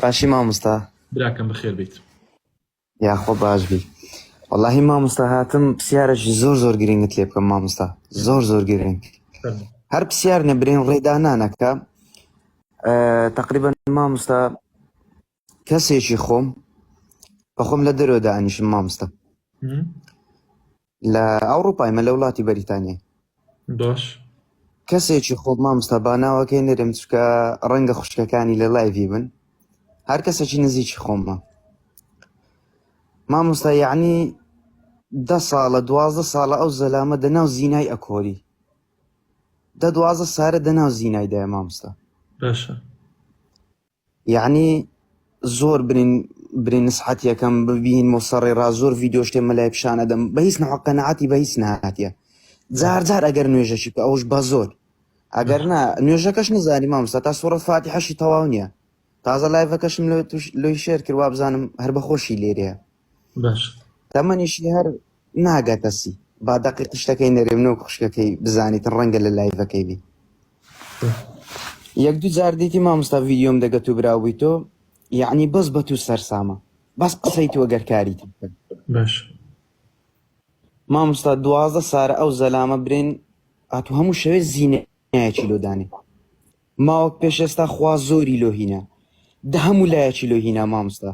باشی مامۆستا؟ براکەم بەخێر بیت. یاخوا باش بی. وەڵاهی مامۆستا هاتم پرسیارێکی زۆر زۆر گرنگت لێ بکەم مامۆستا زۆر زۆر گرنگ فەرموو. هەر پرسیار نیە برێن ڕێدانانەکە تقریبا مامۆستا کەسێکی خۆم بەخۆم لە دەرەوە دانیشم مامۆستا لە ئەوروپای مە لە وڵاتی بەریتانیا باش کەسێکی خۆم مامۆستا با ناوەکەی نەرم چکە ڕەنگە خوشکەکانی لە live ی بن هەر کەسێکی نزیکی خۆمە مامۆستا یعنی دە ساڵە 12 ساڵە ئەو زەلامە دەناو زینای ئەکۆری دە 12 سارە دەناو زینای دایە مامۆستا باشە یەعنی زۆر برین برین نسحەت یەکەم ببین مۆسەڕی ڕا زۆر ڤیدیۆ شتێ مەلای پیشان ئەدەم بە هیچ نەوە قەناعەتی بە هیچ نهاتیە جار جار ئەگەر نوێژەشی بکە ئەوش بە زۆر ئەگەر نا نوێژەکەش نزانی مامۆستا تا سوڕەت فاتیحەشی تەواو نییە تازە live ەکەشم لۆ توش لۆی share کرد وابزانم هەر بەخۆشی لێرەیە باش تەمەنیشی هەر ناگاتە سی با دەقیق شتەکەی نەرێم نەوەک خوشکەکەی بزانیتن ڕەنگە لە live ەکەی بی یەک دوو جار دیتی مامۆستا ڤیدیۆم دەگەت و براو بووی تۆ یعنی بەس بە تو سەرسامە بەس قسەی تو ئەگەر کاری تر بکەن باش مامۆستا 12 سارە ئەو زەلامە برێن ئاتو هەموو شەوێ زینایەکی لۆ دانێ ماوەک پێش ئێستا خوا زۆری لۆ هینا دە هەموو لایەکی لۆ هینا مامۆستا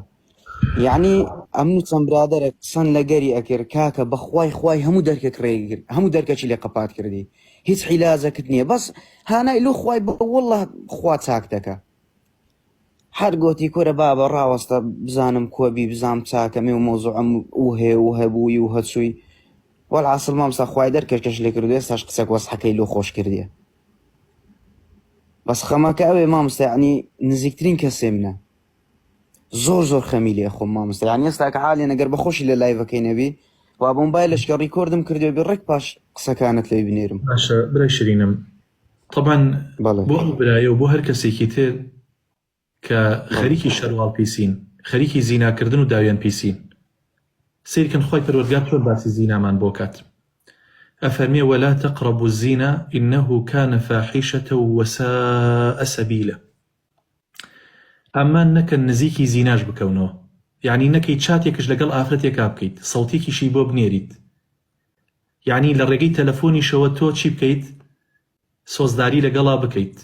یعنی ئەمن و چەند برادەرێک قسەن لەگەری ئەکرد کاکە بەخوای خوای هەموو دەرکەک ڕێگر هەموو دەرکەکی لێ قەپات کردی هیچ عیلاجەکت نییە بەس هانای لۆ خوای بە واللە خوا چاک دەکا هەر گۆتی کورە بابە ڕاوەستە بزانم کوە بی بزانم چاکەمێ و مەوزوعم و هەیە و هەبووی و هەچووی وەلعاسڵ مامۆستا خوای دەرکەکەش لێ کردو ئێستاش قسەک وەزحەکەی لۆ خۆش کردیە بەس خەمەکە ئەوێ مامۆستا یعنی نزیکترین کەسێ منە زۆر زۆر خەمی لێ خۆم مامۆستا یعنی ئێستا کە حالیان ئەگەر بەخۆشی لە live ەکەی نەبی وا مۆبایلەش کە record م کردوێ بی ڕێک پاش قسەکانت لێ بنێرم. باشە برای شیرینم تەبعەن بەڵێ. بۆ ئەو برایە و بۆ هەر کەسێکی تر کە خەریکی شەرواڵ پیسین خەریکی زیناکردن و داوێن پیسین سەیرکەن خوای پەروەردگار چۆن باسی زینامان بۆ کات ئەفەرمێ ولا تقربوا الزنا انه کان فاحشە وساء سبیلا ئامان نەکەن نزیکی زیناش بکەونەوە یانی نەکەی چاتێکش لەگەڵ ئافرەتێکا بکەیت سەوتێکیشی بۆ بنێریت یانی لە ڕێگەی تەلەفۆنیشەوە تۆ چی بکەیت سۆزداری لەگەڵا بکەیت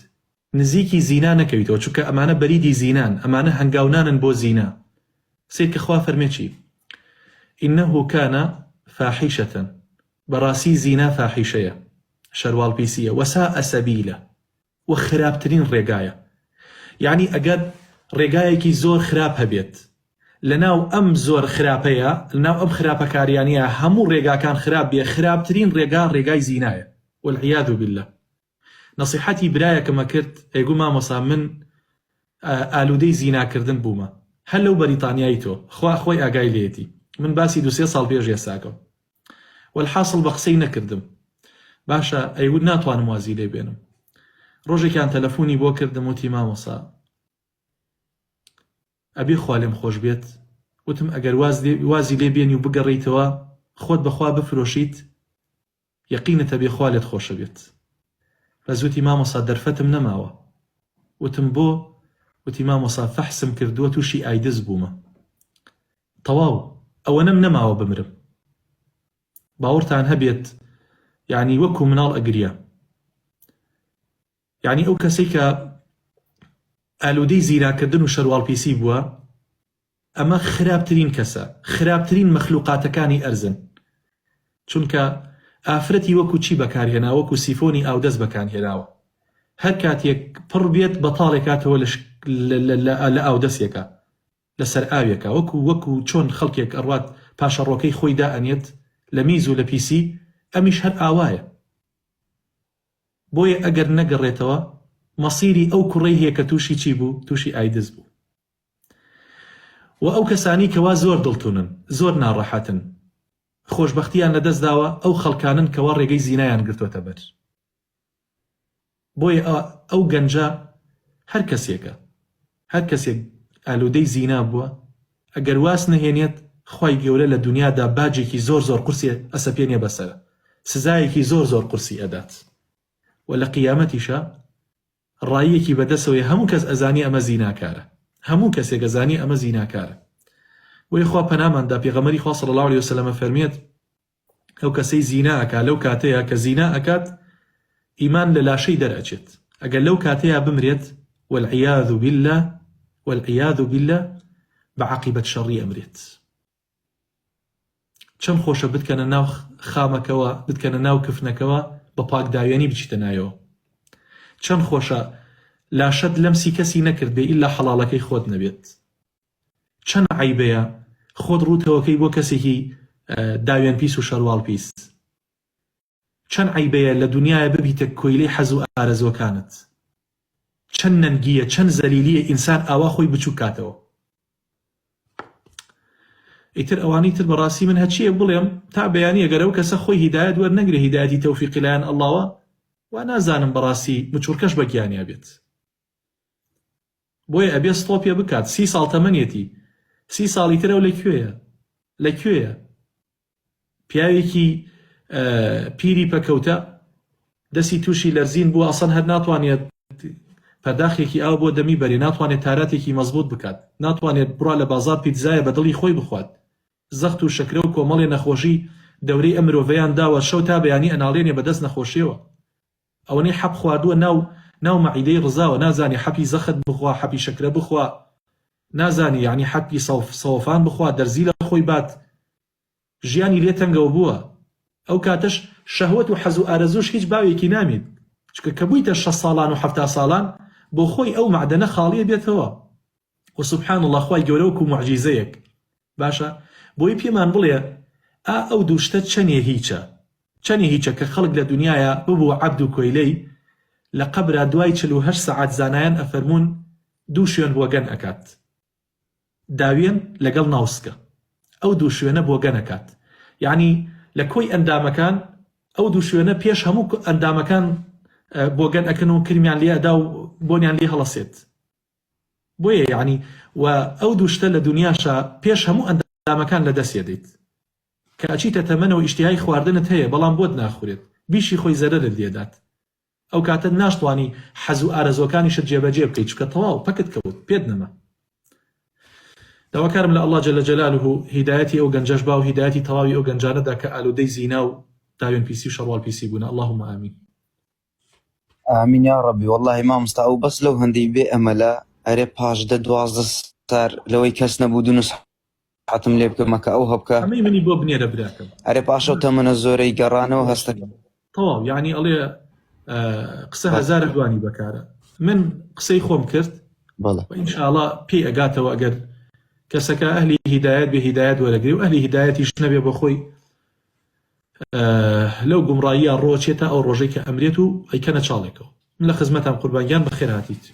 نزیکی زینا نەکەویتەوە چونکە ئەمانە بەریدی زینان ئەمانە هەنگاونانن بۆ زینا سەیرکە خوا فەرمێ چی انه کان فاحشە بەڕاستی زینا فاحیشەیە شەرواڵ پیسیە وساء سبیلا وە خراپترین ڕێگایە یەعنی ئەگەر ڕێگایەکی زۆر خراپ هەبێت لەناو ئەم زۆر خراپەیە لەناو ئەم خراپەکاریانەیە هەموو ڕێگاکان خراپ بێ خراپترین ڕێگا ڕێگای زینایە والعیاذ باللە نەسیحەتی برایەکم ئەکرد ئەیگو مامۆسا من ئالودەی زیناکردن بوومە هەر لەو بەریتانیای تۆ خوا خۆی ئاگای لێیەتی من باسی دوسێ ساڵ پێش ئێستاکەم وەلحاسڵ بە قسەی نەکردم باشە ئەیوت ناتوانم وازی لێ بێنم ڕۆژێکیان تەلەفۆنی بۆ کردم وتی مامۆسا ئەبێ خوا لێم خۆش بێت وتم ئەگەر وازی لێ بێنی و بگەڕێیتەوە خۆت بەخوا بفرۆشیت یەقینت هەبێ خوا لێت خۆشەبێت بەس وتی مامۆسا دەرفەتم نەماوە وتم بۆ وتی مامۆسا فەحسم کردووە تووشی ئایدز بوومە تەواو ئەوەنەم نەماوە بمرم باوەڕتان هەبێت یعنی وەکو مناڵ ئەگریا یعنی ئەو کەسەی کە ئالوودەی زیراکردن و شەرواڵپیسی بووە ئەمە خراپترین کەسە خراپترین مەخلوقاتەکانی ئەرزن چونکە ئافرەتی وەکو چی بەکارهێنا وەکو سیفۆنی ئاودەست بەکانهێناوە هەر کاتێک پڕ بێت بەتاڵێکاتەوە لە ئاودەسێکە لەسەر ئاوێکە وەکو وەکو چۆن خەڵکێک ئەڕوات پاشەڕۆکەی خۆی دائەنێت لە میز و لە پیسی ئەمیش هەر ئاوایە بۆیە ئەگەر نەگەڕێتەوە مەسیری ئەو کوڕەی هەیە کە تووشی چی بوو تووشی ئایدز بوو وە ئەو کەسانەی کەوا زۆر دڵتونن زۆر ناڕەحەتن خۆشبەختیان لەدەست داوە ئەو خەڵکانەن کەوا ڕێگەی زینایان گرتۆتە بەر بۆیە ئەو گەنجە هەر کەسێکە هەر کەسێک ئالودەی زینا بووە ئەگەر واز نەهێنێت خوای گەورە لە دنیادا باجێکی زۆر زۆر قورسی ئەسەپێنێ بەسەرە سزایەکی زۆر زۆر قورسی ئەدات و لە قیامەتیشا ڕاییەکی بەدەسەوەیە هەموو کەس ئەزانێ ئەمە زیناکارە. هەموو کەسێک ئەزانی ئەمە زیناکارە. بۆیە خوا پەنامان دا پێغەمبەری خوا صلی اللە علیە وسلم ئەفەرموێت ئەو کەسەی زینا ئەکا لەو کاتەیا کە زینا ئەکات ئیمان لە لاشەی دەرئەچێت ئەگەر لەو کاتەیا بمرێت والعیاذ باللە والعیاذ باللە بە عەقیبەت شەڕی ئەمرێت. چەند خۆشە بتکەنە ناو خامەکەوە بتکەنە ناو کفنەکەوە بە پاک داوێنی بچیتە نایەوە چەند خۆشە لاشەت لەمسی کەسی نەکرد بێ ئیلا حەڵاڵەکەی خۆت نەبێت چەند عەیبەیە خۆت ڕووتەوەکەی بۆ کەسێکی داوێن پیس و شەرواڵ پیس چەند عەیبەیە لە دونیایە ببیتە کۆیلەی حەز و ئارەزوەکانت چەند نەنگیە چەند زەلیلیە ئینسان ئاوا خۆی بچوک کاتەوە ئیتر ئەوانەی تر بەڕاستی من هەچیەک بڵێم تا بەیانی ئەگەر ئەو کەسە خۆی هیدایەت وەرنەگرێ هیدایەتی تەوفیقی لایەن ئەڵڵاوە وا نازانم بەڕاستی مچوڕکەش بە گیانیا بێت بۆیە ئەبێ ستۆپێ بکات سی ساڵ تەمەنێتی سی ساڵی تر ئەو لە کوێیە لە کوێیە پیاوێکی پیری پەکەوتە دەستی تووشی لەرزین بووە ئەسڵەن هەر ناتوانێت پەرداخێکی ئاو بۆ دەمی بەرێ ناتوانێت تاراتێکی مەزبوط بکات ناتوانێت بڕا لە بازار پیتزایە بە دڵی خۆی بخوات زەخت و شەکرە و کۆمەڵێ نەخۆشی دەورەی ئەم مرۆڤەیان داوە شەو تا بەیانی ئەناڵێنێ بەدەست نەخۆشیەوە ئەوەنەی حەپ خواردووە ناو ناو مەعیدەی ڕزاوە نازانی حەپی زەخت بخوا حەپی شەکرە بخوا نازانی یەعنی حەپی سەوەفان بخوا دەرزی لە خۆی بات ژیانی لێ تەنگەوە بووە ئەو کاتەش شەهوەت و حەز و ئارەزووش هیچ باوێکی نامیت چونکە کە بوویتە شەست ساڵان و حەفتا ساڵان بۆ خۆی ئەو مەعدەنە خاڵیە بێتەوە و سبحان اللە خوای گەورە وەکو موعجیزەیەک باشە بۆی پێمان بڵێ ئا ئەو دوو شتە چەنێ هیچە چەنێ هیچە کە خەڵک لە دونیایا ببووە عەبد و کۆیلەی لە قەبرا دوای 48 سەعات زانایان ئەفەرموون دوو شوێن بۆگەن ئەکات داوێن لەگەڵ ناوسکە ئەو دوو شوێنە بۆگەن ئەکات یانی لە کۆی ئەندامەکان ئەو دوو شوێنە پێش هەموو ئەندامەکان بۆگەن ئەکەن و کرمیان لێ ئەدا و بۆنیان لێ هەڵەسێت بۆیە یەعنی و ئەو دوو شتە لە دونیاشا پێش هەموو ئەندامەکان لە دەست یەدەیت کە ئەچیتە تەمەنەوە ئیشتیهای خواردنت هەیە بەڵام بۆت ناخورێت بیشی خۆی زەرەرت لێدات ئەو کاتە ناشتوانی حەز و ئارەزوەکانیشت جێبەجێ بکەیت چونکە تەواو پەکت کەوت پێت نەما داواکارم لە اللە جل جلاله هیدایەتی ئەو گەنجەش با و هیدایەتی تەواوی ئەو گەنجانە دا کە ئالودەی زینا و داوێن پیسی و شەڕواڵ پیسی بوونە اللهم آمین. ئامین یاڕەبی وەڵاهی مامۆستا ئەو بەس لەو هەندەی بێ ئەمەلە ئەرێ پاش دە 12 سار لەوەی کەس نەبوو دوو نسحەتم لێ بکە مەکە ئەو هەبکە ئەمەی منی بۆ بنێرە براکەم. ئەرێ پاش ئەو تەمەنە زۆرەی گەڕانەوە هەستەکە تەواو یعنی ئەڵێ قسە هەزارە دوانی بەکارە من قسەی خۆم کرد بەڵێ ئینشاءڵا پێی ئەگاتەوە ئەگەر کەسەکە ئەهلی هیدایەت بێ هیدایەت وەرەگری و ئەهلی هیدایەتیش نەبێ بۆ خۆی لەو گومڕاییە ڕۆچێ تا ئەو ڕۆژەی کە ئەمرێت و ئەیکەنە چاڵێکەوە. من لە خزمەتام قوربان گیان بەخێر هاتیت.